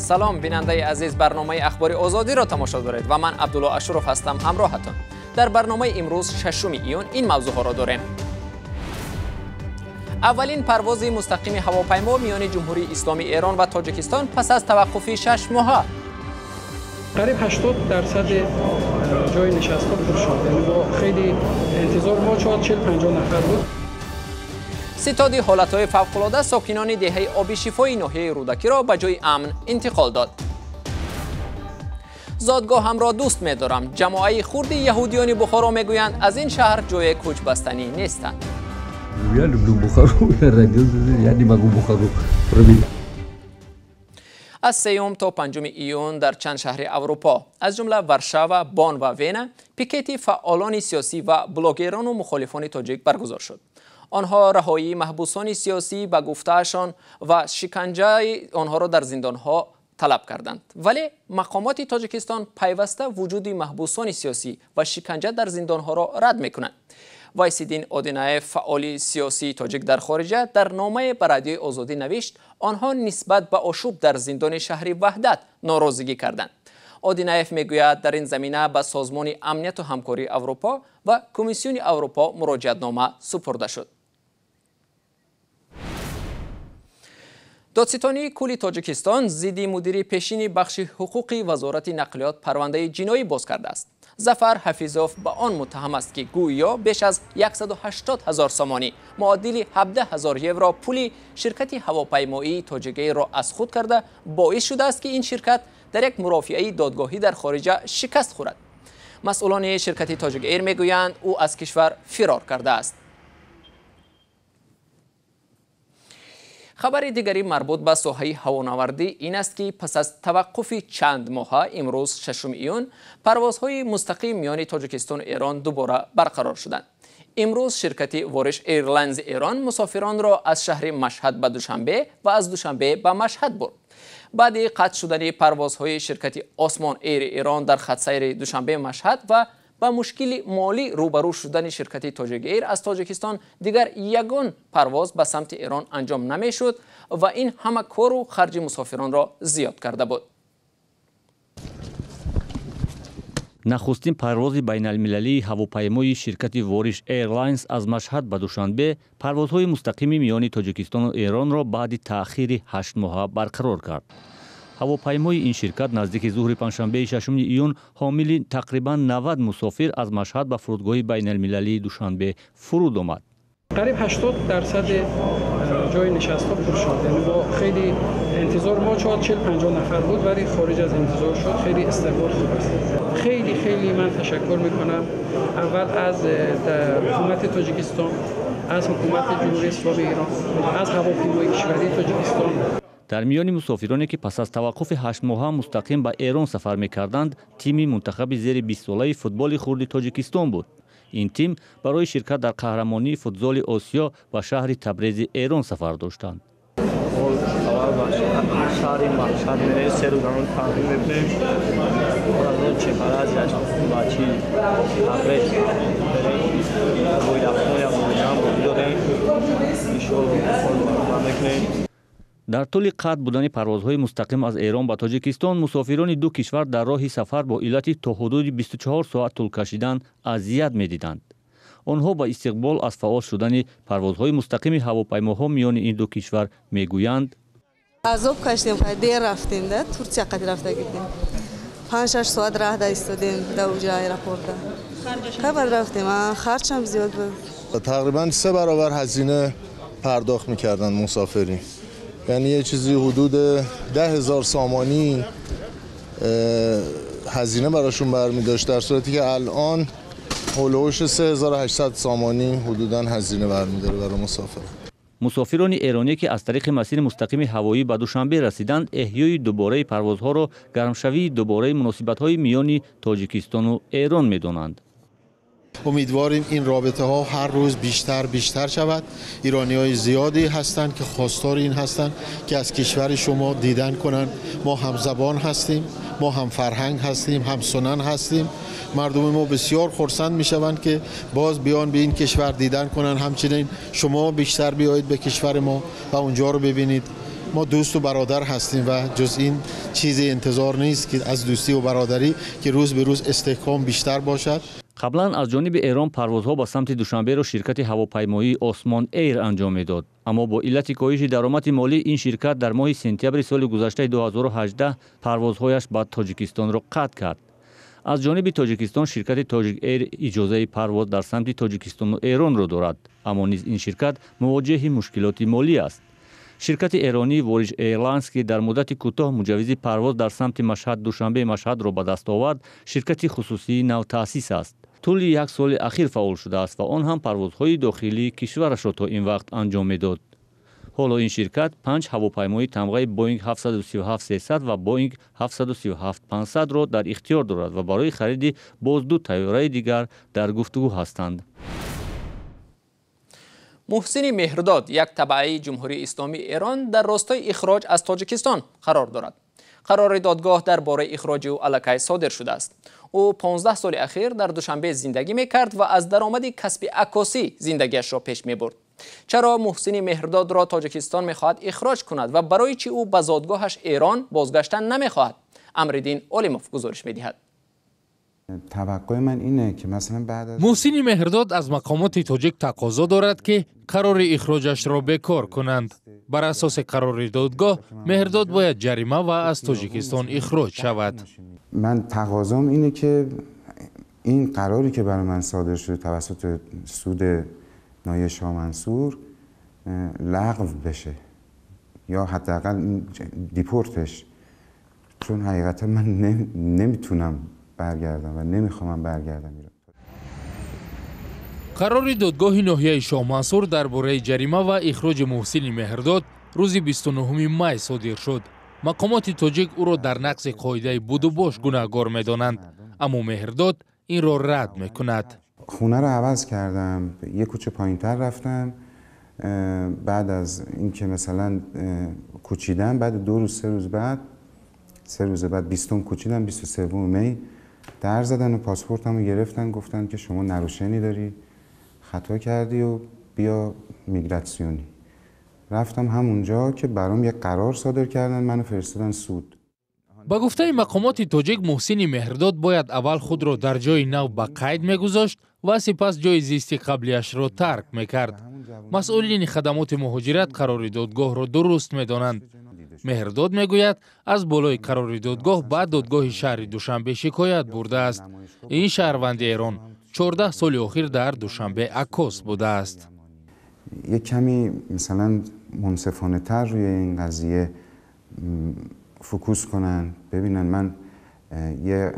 Салом бинандаи азиз, барномаи Ахбори Озодиро тамошо доред ва ман Абдулло Ашуров ҳастам ҳамроҳатон. Дар барномаи имрӯз 6 июн ин мавзӯъҳоро дорем. Аввалин парвози мустақими ҳавопаймо миёни Ҷумҳурии Исломии Эрон ва Тоҷикистон пас аз таваққуфи 6 моҳа. Қариб 80% ҷои нишастҳо пур шуд. Яъне бо хеле интизор мо 40-50 нафар буд. Ситоди ҳолатҳои фавқулода сокинони деҳаи оби шифои ноҳияи Рӯдакиро ба ҷои амн интиқол дод. Зодгоҳамро дӯст медорам. Ҷамоаи хурди яҳудиёни Бухоро мегӯянд, аз ин шаҳр ҷое кӯчбастанӣ нестанд. Я люблю Бухару, я родился здесь, я не могу Бухару променять. Аз 3 то 5 июн дар чанд шаҳри Аврупо, аз ҷумла Варшава, Бон ва Вена, пикети фаъолони сиёсӣ ва блогерону мухолифони тоҷик баргузор шуд. Онҳо раҳоии маҳбусони сиёсӣ ба гуфтаашон ва шиканҷаи онҳоро дар зиндонҳо талаб карданд. Вале мақомоти Тоҷикистон пайваста вуҷуди маҳбусони сиёсӣ ва шиканҷа дар зиндонҳоро рад мекунанд. Вайсиддин Одинаев, фаъоли сиёсии тоҷик дар хориҷа, дар номае ба Радиои Озодӣ навишт, онҳо нисбат ба ошӯб дар зиндони шаҳри Ваҳдат норозигӣ карданд. Одинаев мегӯяд, дар ин замина ба Созмони амнияту ҳамкории Аврупо ва Комиссиони Аврупо муроҷиатнома супурда шуд. Додситонии кулли Тоҷикистон зидди мудири пешини бахши ҳуқуқи Вазорати нақлиёт парвандаи ҷиноӣ боз кардааст. Зафар Ҳафизов ба он муттаҳам аст, ки гӯё беш аз 180 ҳазор сомонӣ, муодили 17 ҳазор евро пули ширкати ҳавопаймоии Тоҷикэйрро аз худ карда, боис шудааст, ки ин ширкат дар як мурофиаи додгоҳӣ дар хориҷа шикаст хӯрад. Масъулони ширкати Тоҷикэйр мегӯянд, ӯ аз кишвар фирор кардааст. Хабари дигари марбут ба соҳаи ҳавонавардӣ ин аст, ки пас аз таваққуфи чанд моҳа имрӯз 6 июн парвозҳои мустақим миёни Тоҷикистону Эрон дубора барқарор шуданд. Имрӯз ширкати Вориш Эйрлайнзи Эрон мусофиронро аз шаҳри Машҳад ба Душанбе ва аз Душанбе ба Машҳад бурд. Баъди қатъ шудани парвозҳои ширкати Осмон Эйри Эрон дар хатсайри Душанбе-Машҳад ва ба мушкили молӣ рӯбарӯ шудани ширкати Тоҷикэйр аз Тоҷикистон, дигар ягон парвоз ба самти Эрон анҷом намешуд ва ин ҳама кору харҷи мусофиронро зиёд карда буд. Нахустин парвози байналмилалии ҳавопаймои ширкати Вориш Эйрлайнс аз Машҳад ба Душанбе парвозҳои мустақими миёни Тоҷикистону Эронро баъди таъхири 8 моҳа барқарор кард. Ҳавопаймои ин ширкат наздики зуҳри панҷшанбеи 6 июн ҳомили тақрибан 90 мусофир аз Машҳад ба фурудгоҳи байналмилалии Душанбе фуруд омад. Қариб 80% ҷои нишастҳо пур шуд. Яъне бо хеле интизор мо 40-50 нафар буд, вале хориҷ аз интизор шуд. Хеле истиқбол хуб аст. Хеле хеле ман ташаккур мекунам аввал аз ҳукумати Тоҷикистон, аз ҳукумати Ҷумҳурии Исломии Эрон, аз ҳавопаймои кишварии Тоҷикистон. Дар миёни мусофироне ки пас аз таваққуфи 8 моҳа мустақим ба Эрон сафар мекарданд, тими мунтахаби зери 20-солаи футболи хурди Тоҷикистон буд. Ин тим барои ширкат дар қаҳрамонии футзоли Осиё ба шаҳри Табрези Эрон сафар доштанд. Шаҳри Машҳад мерем, се рӯз ҳамон тамрин мекунем. Чемпионат бачи Табрез мерем, бо дорем, иншоалло мекунем. Дар тӯли қатъ будани парвозҳои мустақим аз Эрон ба Тоҷикистон, мусофирони ду кишвар дар роҳи сафар бо иллати то ҳудуди 24 соат тӯл кашидан азият медиданд. Онҳо ба истиқбол аз фаъол шудани парвозҳои мустақими ҳавопаймоҳо миёни ин ду кишвар мегӯянд: азоб кашидем, дер рафтем, да Турсия қад рафта гирдем, 5-6 соат раҳ да истодем да уҷа аэропорта. Кабад рафтем, харҷам зиёд буд. Тақрибан 3 баробар ҳазина пардохт мекарданд мусофирин. یعنی یه چیزی حدود 10,000 سامانی هزینه براشون برمی داشت، در صورتی که الان هولوش 3800 سامانی حدوداً هزینه برمی داره برای مسافر. Мусофирони эронӣ ки аз тариқи масири мустақими ҳавоӣ ба Душанбе расиданд, эҳёи дубораи парвозҳоро гармшавии дубораи муносибатҳои миёни Тоҷикистону Эрон медонанд. امیدواریم این رابطه ها هر روز بیشتر بیشتر شود. ایرانی های زیادی هستند که خواستار این هستند که از کشور شما دیدن کنند. ما هم زبان هستیم، ما هم فرهنگ هستیم، هم سنن هستیم. مردم ما بسیار خرسند میشوند که باز بیان به این کشور دیدن کنند. همچنین شما بیشتر بیایید به کشور ما و اونجا رو ببینید. ما دوست و برادر هستیم و جز این چیزی انتظار نیست که از دوستی و برادری که روز به روز استحکام بیشتر باشد. Қаблан аз ҷониби Эрон парвозҳо ба самти Душанберо ширкати ҳавопаймоии Осмон Эйр анҷом медод. Аммо бо иллати коҳиши даромади молӣ ин ширкат дар моҳи сентябри соли гузаштаи 2018 парвозҳояш ба Тоҷикистонро қатъ кард. Аз ҷониби Тоҷикистон ширкати Тоҷик Эйр иҷозаи парвоз дар самти Тоҷикистону Эронро дорад, аммо низ ин ширкат мувоҷеҳи мушкилоти молӣ аст. Ширкати эронии Вориш Эйрлайнс, ки дар муддати кӯтоҳ муҷаввизи парвоз дар самти Машҳад Душанбе Машҳадро ба даст овард, ширкати хусусии навтаъсис аст. Тӯли як соли ахир фаъол шудааст ва он ҳам парвозҳои дохилии кишварашро то ин вақт анҷом медод. Ҳоло ин ширкат 5 ҳавопаймои тамғаи Боинг 737-300 ва Боинг 737-500-ро дар ихтиёр дорад ва барои хариди боз 2 тайёраи дигар дар гуфтугӯ ҳастанд. Муҳсини Меҳрдод, як табаъаи Ҷумҳурии Исломии Эрон, дар ростои ихроҷ аз Тоҷикистон қарор дорад. Қарори додгоҳ дар бораи ихроҷи ӯ аллакай содир шудааст. Ӯ 15 соли ахир дар Душанбе зиндагӣ мекард ва аз даромади касби аккосӣ зиндагиашро пеш мебурд. Чаро Муҳсини Меҳрдодро Тоҷикистон мехоҳад ихроҷ кунад ва барои чӣ ӯ ба зодгоҳаш Эрон бозгаштан намехоҳад? Амриддин Олимов гузориш медиҳад. Муҳсини Меҳрдод аз мақомоти тоҷик тақозо дорад, ки қарори ихроҷашро бекор кунанд. Бар асоси қарори додгоҳ Меҳрдод бояд ҷарима ва аз Тоҷикистон ихроҷ шавад. من تقاضام اینه که این قراری که برای من صادر شده توسط سود نایه شاه منصور لغو بشه یا حداقل دیپورتش، چون حقیقتا من نمیتونم برگردم و نمیخوام برگردم ایران. Қарори додгоҳи ноҳияи Шоҳмансур дар бораи ҷарима ва ихроҷи Муҳсини Меҳрдод рӯзи 29 май содир шуд. Мақомоти тоҷик ӯро дар нақзи қоидаи будубош гунаҳгор медонанд, аммо Меҳрдод инро рад мекунад. خونه رو عوض کردم، یه کوچه پایینتر رفتم. بعد از اینکه مثلا کوچیدم، بعد 2 روز 3 روز بعد 3 روز بعد 20 کوچیدم، 23 می در زدن و پاسپورتمو گرفتن، گفتن که شما نروشنی داری، خطا کردی و بیا میگراسیونی. رفتم همونجا که برام یه قرار صادر کردن، منو فرستادن سود. Ба гуфтаи мақомоти тоҷик, Муҳсини Меҳрдод бояд аввал худро дар ҷои нав ба қайд мегузошт ва сипас ҷои зисти қаблияшро тарк мекард. Масъулини хадамоти муҳоҷират қарори додгоҳро дуруст медонанд. Меҳрдод мегӯяд, аз болои қарори додгоҳ ба додгоҳи шаҳри Душанбе шикоят бурдааст. Ин шаҳрванди Эрон 14 соли охир дар Душанбе аккос будааст. یک کمی مثلا منصفانه تر روی این قضیه فوکوس کنن، ببینن من یه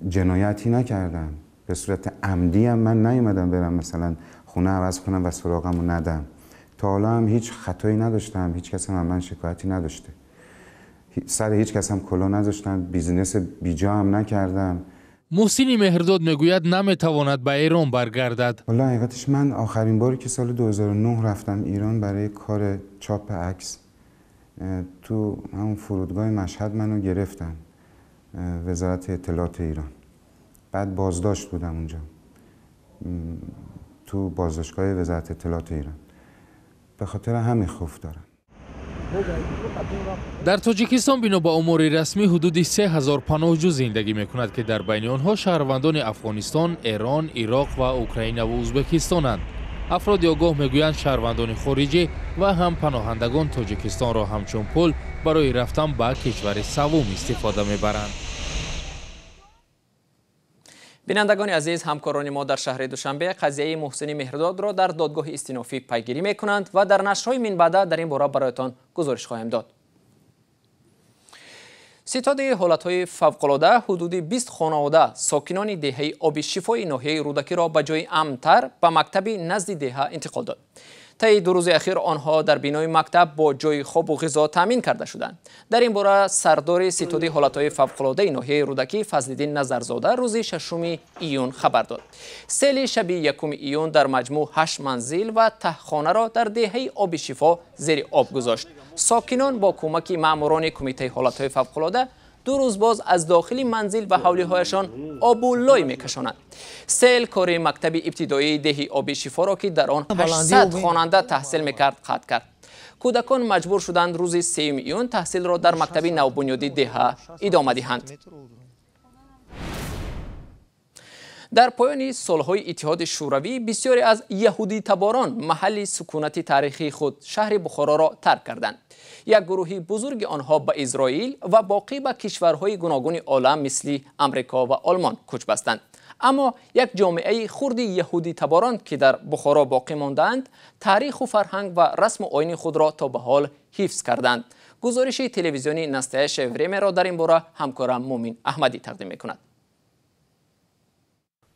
جنایتی نکردم، به صورت عمدی هم من نیومدم برم مثلا خونه عوض کنم و سراغمو ندم. تا حالا هم هیچ خطایی نداشتم، هیچ کس هم من شکایتی نداشته، سر هیچ کس هم کلاه نذاشتم، بیزینس بیجا هم نکردم. Муҳсини Меҳрдод мегӯяд, наметавонад ба Эрон баргардад. والا حقیقتش من آخرین باری که سال 2009 رفتم ایران برای کار چاپ عکس، تو همون فرودگاه مشهد منو گرفتن وزارت اطلاعات ایران. بعد بازداشت بودم اونجا تو بازداشتگاه وزارت اطلاعات ایران. به خاطر همین خوف دارم. Дар Тоҷикистон бино ба омори расмӣ ҳудуди 3000 паноҳҷӯ зиндагӣ мекунад, ки дар байни онҳо шаҳрвандони Афғонистон, Эрон, Ироқ ва Украина ва Ӯзбекистонанд. Афроди огоҳ мегӯянд, шаҳрвандони хориҷӣ ва ҳам паноҳандагон Тоҷикистонро ҳамчун пул барои рафтан ба кишвари саввум истифода мебаранд. Бинандагони азиз, ҳамкорони мо дар шаҳри Душанбе қазияи Муҳсини Меҳрдодро дар додгоҳи истинофӣ пайгирӣ мекунанд ва дар нашрҳои минбаъда дар ин бора бароятон гузориш хоҳем дод. Ситоди ҳолатҳои фавқулода ҳудуди 20 хонавода сокинони деҳаи оби шифои ноҳияи Рӯдакиро ба ҷои амнтар ба мактаби назди деҳа интиқол дод. Таи 2 рӯзи ахир онҳо дар бинои мактаб бо ҷои хобу ғизо таъмин карда шуданд. Дар ин бора сардори ситоди ҳолатҳои фавқулодаи ноҳияи Рӯдакӣ Фазлиддин Назарзода рӯзи 6 июн хабар дод. Сели шаби 1 июн дар маҷмӯъ 8 манзил ва таҳхонаро дар деҳаи оби шифо зери об гузошт. Сокинон бо кӯмаки маъмурони кумитаи ҳолатҳои фавқулода 2 рӯз боз аз дохили манзил ва ҳавлиҳояшон обу лой мекашонанд. Сел кори мактаби ибтидоии деҳи оби шифоро, ки дар он 800 хонанда таҳсил мекард, қатъ кард. Кӯдакон маҷбур шуданд рӯзи 3 июн таҳсилро дар мактаби навбунёди деҳа идома диҳанд. Дар поёни солҳои Иттиҳоди Шӯравӣ бисёре аз яҳудитаборон маҳалли сукунати таърихии худ шаҳри Бухороро тарк карданд. Як гурӯҳи бузурги онҳо ба Изроил ва боқӣ ба кишварҳои гуногуни олам мисли Амрико ва Олмон кӯч бастанд. Аммо як ҷомеаи хурди яҳудитаборон ки дар Бухоро боқӣ мондаанд, таъриху фарҳанг ва расму оини худро то ба ҳол ҳифз карданд. Гузориши телевизиони Настоящее времяро дар ин бора ҳамкорам Мумин Аҳмадӣ тақдим мекунад.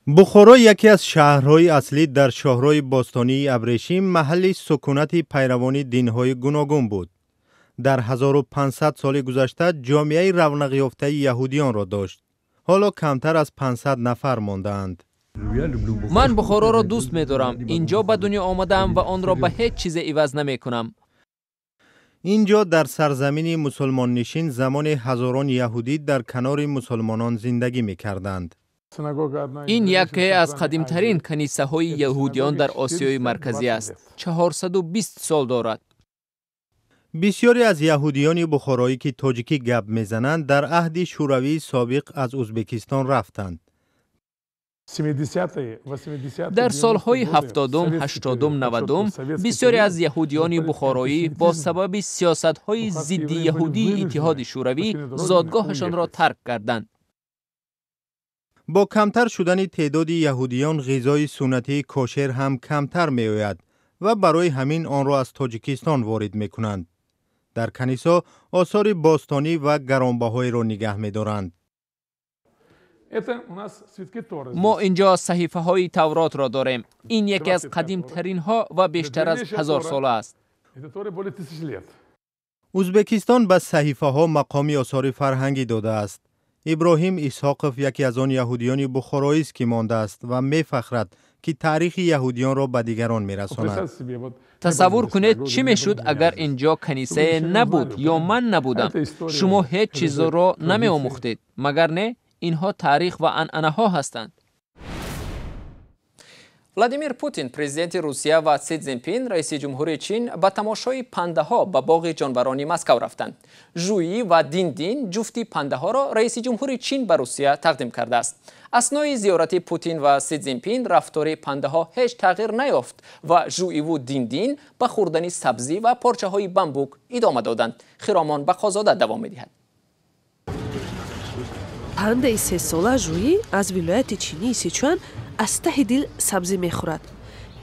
Бухоро яке аз шаҳрҳои аслӣ дар шоҳрои бостонии Абрешим маҳалли сукунати пайравони динҳои гуногун буд. Дар 1500 соли гузашта ҷомеаи равнақёфтаи яҳудиёнро дошт. Ҳоло камтар аз 500 нафар мондаанд. Ман Бухороро дӯст медорам. Инҷо ба дунё омадаам ва онро ба ҳеҷ чизе иваз намекунам. Инҷо дар сарзамини мусулмоннишин замоне ҳазорон яҳудӣ дар канори мусулмонон зиндагӣ мекарданд. Ин яке аз қадимтарин канисаҳои яҳудиён дар Осиёи Марказӣ аст. 420 сол дорад. Бисёре аз яҳудиёни бухороӣ ки тоҷикӣ гап мезананд, дар аҳди Шӯравии собиқ аз Ӯзбекистон рафтанд. Дар солҳои 70-ум, 80-ум, 90-ум бисёре аз яҳудиёни бухороӣ бо сабаби сиёсатҳои зидди яҳудии Иттиҳоди Шӯравӣ зодгоҳашонро тарк карданд. Бо камтар шудани теъдоди яҳудиён ғизои суннатии кошер ҳам камтар меояд ва барои ҳамин онро аз Тоҷикистон ворид мекунанд. Дар канисо осори бостонӣ ва гаронбаҳоеро нигаҳ медоранд. Мо инҷо саҳифаҳои Тавротро дорем. Ин яке аз қадимтаринҳо ва бештар аз 1000 сола аст. Ӯзбекистон ба саҳифаҳо мақоми осори фарҳангӣ додааст. Иброҳим Исҳоқов яке аз он яҳудиёни бухороист ки мондааст ва мефахрад ки таърихи яҳудиёнро ба дигарон мерасонад. Тасаввур кунед чӣ мешуд агар инҷо канисае набуд ё ман набудам. Шумо ҳеҷ чизро намеомӯхтед, магар не? Инҳо таърих ва анъанаҳо ҳастанд. Владимир Путин, президенти Русия, ва Си Цзинпин, раиси ҷумҳури Чин, ба тамошои пандаҳо ба боғи ҷонварони Москав рафтанд. Жуи ва Диндин ҷуфти пандаҳоро раиси ҷумҳури Чин ба Русия тақдим кардааст. Аснои зиёрати Путин ва Си Цзинпин рафтори пандаҳо ҳеҷ тағйир наёфт ва Жуиву Диндин ба хӯрдани сабзӣ ва порчаҳои бамбук идома доданд. Хиромон Бақозода давом медиҳад. Пандаи сесола Жуи аз вилояти чинии Сичуан аз таҳи дил сабзӣ мехӯрад.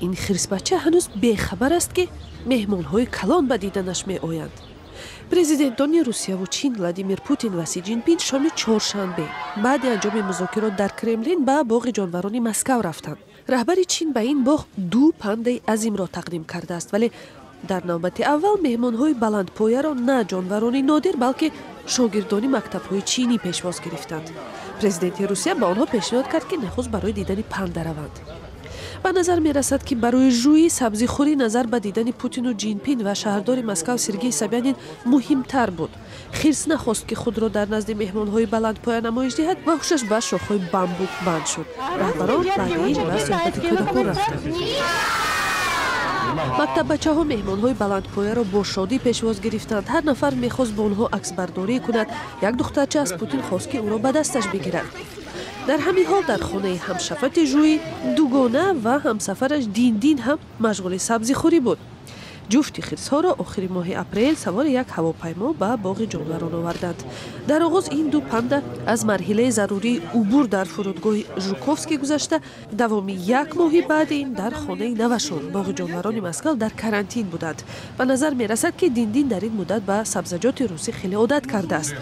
Ин хирсбача ҳанӯз бехабар аст, ки меҳмонҳои калон ба диданаш меоянд. Президентони Русияву Чин Владимир Путин ва Си Ҷинпин шоми чоршанбе баъди анҷоми музокирот дар Кремлин ба боғи ҷонварони Москав рафтанд. Раҳбари Чин ба ин боғ ду пандаи азимро тақдим кардааст, вале дар навбати аввал меҳмонҳои баландпояро на ҷонварони нодир, балки шогирдони мактабҳои чинӣ пешвоз гирифтанд. Президенти Русия ба онҳо пешниҳод кард, ки нахуст барои дидани панда раванд. Ба назар мерасад, ки барои Жуи сабзихӯрӣ назар ба дидани Путину Ҷинпин ва шаҳрдори Москав Сергей Собянин муҳимтар буд. Хирс нахост, ки худро дар назди меҳмонҳои баландпоя намоиш диҳад ва ҳушаш ба шохҳои бамбук банд шуд. Раҳбарон баъди ин ба суҳбати кӯдакон рафтанд. Мактаббачаҳо меҳмонҳои баландпояро бо шодӣ пешвоз гирифтанд. Ҳар нафар мехост бо онҳо аксбардорӣ кунад. Як духтарча аз Путин хост, ки ӯро ба дасташ бигирад. Дар ҳамин ҳол дар хонаи ҳамшафати Жуи дугона ва ҳамсафараш Диндин ҳам машғули сабзихӯрӣ буд. Ҷуфти хирсҳоро охири моҳи апрел савори як ҳавопаймо ба боғи ҷонварон оварданд. Дар оғоз ин ду панда аз марҳилаи зарурии убур дар фурудгоҳи Жуковский гузашта, давоми як моҳи баъди ин дар хонаи навашон боғи ҷонварони Москав дар карантин буданд. Ба назар мерасад, ки Диндин дар ин муддат ба сабзаҷоти русӣ хеле одат кардааст.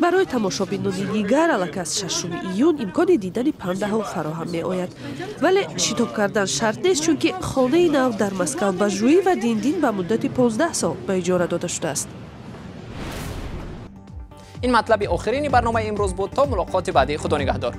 Барои тамошобинони дигар аллакай аз 6 июн имкони дидани пандаҳо фароҳам меояд. Вале шитоб кардан шарт нест, чунки хонаи нав дар Москав ба Жуи ва Диндин ба муддати 15 сол ба иҷора дода шудааст. Ин матлаби охирини барномаи имрӯз буд. То мулоқоти баъдӣ, худо нигаҳдор.